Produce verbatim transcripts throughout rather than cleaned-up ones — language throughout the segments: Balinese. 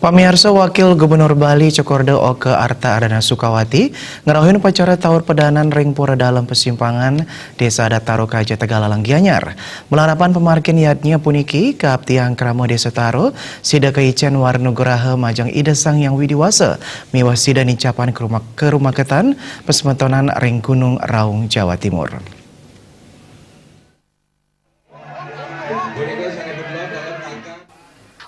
Pamiarsa, Wakil Gubernur Bali Cokorda Oka Arta Ardana Sukawati ngrauhin upacara taur pedanan ring Pura Dalem Pesimpangan, Desa Adat Taro Kaja, Tegalalang Gianyar. Malarapan pamargin yadnya puniki, kaaptiang krama Desa Taro, sida kaicen wara nugraha majeng Ida Sang Hyang Widi Wasa, miwah sida nincapang karumaketan pasemetonan ring Gunung Raung, Jawa Timur.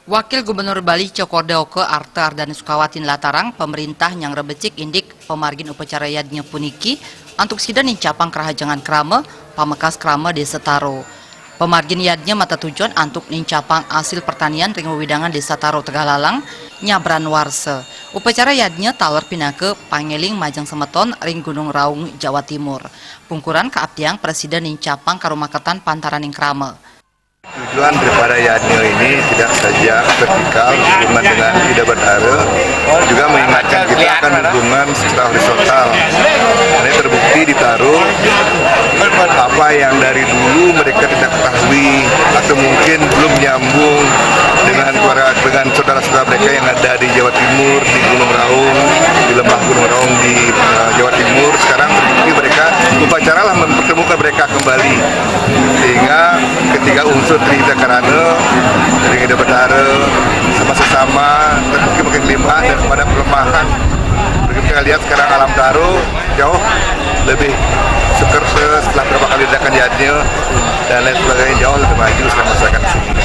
Wakil Gubernur Bali Cokorda Oka Arta Ardana Sukawati nlatarang, pamerintah nyanggra becik indik pamargin upacara yadnya puniki antuk sida nincapang karahajengan krama, pamekas krama Desa Taro. Pamargin yadnya matetujon antuk nincapang asil pertanian ring wewidangan Desa Taro Tegalalang nyabran warsa. Upacara yadnya taler pinaka pangeling majeng semeton ring Gunung Raung, Jawa Timur. Pungkuran kaaptiang prasida nincapang karumaketan pantaraning krama. Tujuan daripada yadnya ini tidak saja vertikal, hubungan dengan Ida Betara, juga mengingatkan kita akan hubungan secara horizontal. Ini terbukti di Taro, apa yang dari dulu mereka tidak ketahui atau mungkin belum nyambung dengan keluarga, dengan saudara-saudara mereka yang ada di Jawa Timur, di Gunung Raung, di Lembah Gunung Raung di, eh, Jawa Timur, sekarang terbukti mereka, upacara lah mempertemukan mereka kembali. Sehingga ketiga unsur Tri Hita Karana, Tri Ida Betara, sama sesama terbukti makin limbah daripada pelemahan. Begitu kita lihat sekarang alam Taro jauh lebih sekerta setelah berapa kali ledakan yadnya dan lain sebagainya, jauh lebih maju sekarang masyarakat di sini.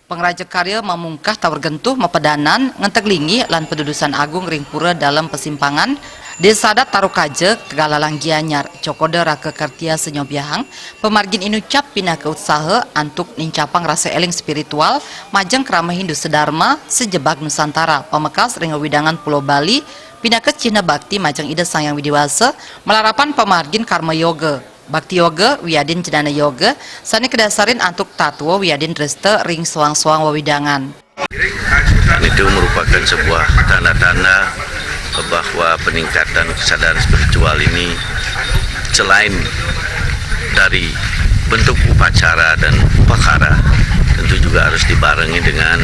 Pangraja karya mamungkah taur gentuh mapedanan ngenteg linggih lan padudusan agung ring Pura Dalem Pesimpangan, Desa Adat Taro Kaja, Tegalalang Gianyar, Cokorda Raka Kartia Senyobiahang, pamargin inucap pinaka utsaha antuk nincapang rasa eling spiritual majeng krama Hindu Sedarma sejebag Nusantara, pamekas ring wewidangan Pulo Bali, pinaka cihna bakti majeng Ida Sang Hyang Widi Wasa, malarapan pamargin Karma Yoga, Bakti Yoga, wiadin Jnana Yoga, sane kadasarin antuk tatwa wiadin dresta ring soang-soang wewidangan. Dan itu merupakan sebuah tanda-tanda bahwa peningkatan kesadaran spiritual ini selain dari bentuk upacara dan upakara, tentu juga harus dibarengi dengan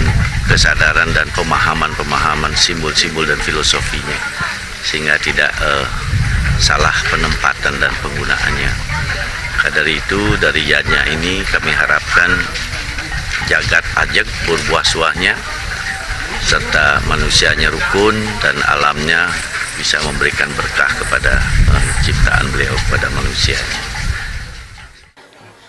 kesadaran dan pemahaman-pemahaman, simbol-simbol dan filosofinya, sehingga tidak, eh, salah penempatan dan penggunaannya. Maka dari itu, dari yadnya ini kami harapkan jagat ajeg buah suahnya, serta manusianya rukun dan alamnya bisa memberikan berkah kepada, eh, ciptaan beliau, kepada manusianya.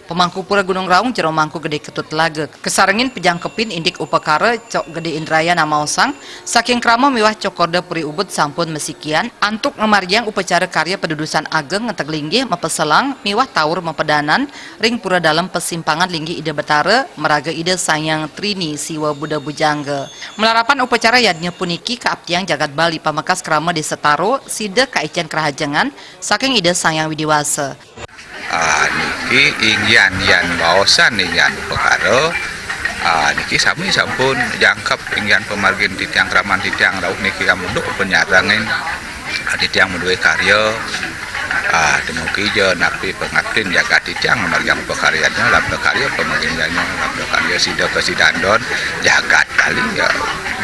Pemangku Pura Gunung Raung, Jero Mangku Gede Ketut Telaga, kasarengin pajangkepin indik upakara Cok Gede Indrayana maosang, saking krama miwah Cokorda Puri Ubud sampun masikian antuk ngamargiang upacara karya padudusan ageng ngenteg linggih mapaselang miwah taur mapedanan ring Pura Dalem Pesimpangan linggih Ida Betara, maraga Ida Sang Hyang Trini Siwa Buddha Bujangga. Malarapan upacara yadnya puniki kaaptiang jagat Bali, pamekas krama Desa Taro, sida kaicen karahajengan saking Ida Sang Hyang Widi Wasa. Ah, niki inggian yan baosan inggian upakara. Ah, niki sami sampun jangkep inggian pamargin titiang, kraman titiang rauh niki amunduk panyarengin, ah, titiang madué karya. Ah, dumugi ja napi pangaptin jagat titiang margiang pakaryannya, lan pakarya pamarginnya, lan pakarya sida kasidandon jagat Bali, ya,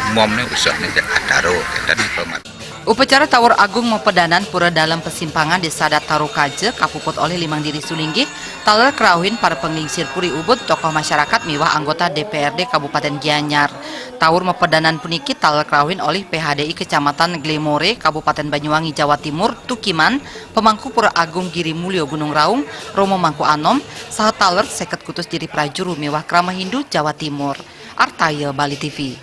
umumné usuhné jagat Taro, kénten pamar- Upacara Taur Agung Mapedanan Pura Dalem Pesimpangan Desa Adat Taro Kaja kapuput olih limang diri sulinggih, taler karauhin para panglingsir Puri Ubud, tokoh masyarakat miwah anggota D P R D Kabupaten Gianyar. Taur mapedanan puniki taler karauhin olih P H D I Kecamatan Glemore, Kabupaten Banyuwangi, Jawa Timur, tukiman pamangku Pura Agung Giri Mulyo Gunung Raung, Romo Mangku Anom, saha taler seket kutus diri prajuru miwah krama Hindu Jawa Timur. Artaya, Bali T V.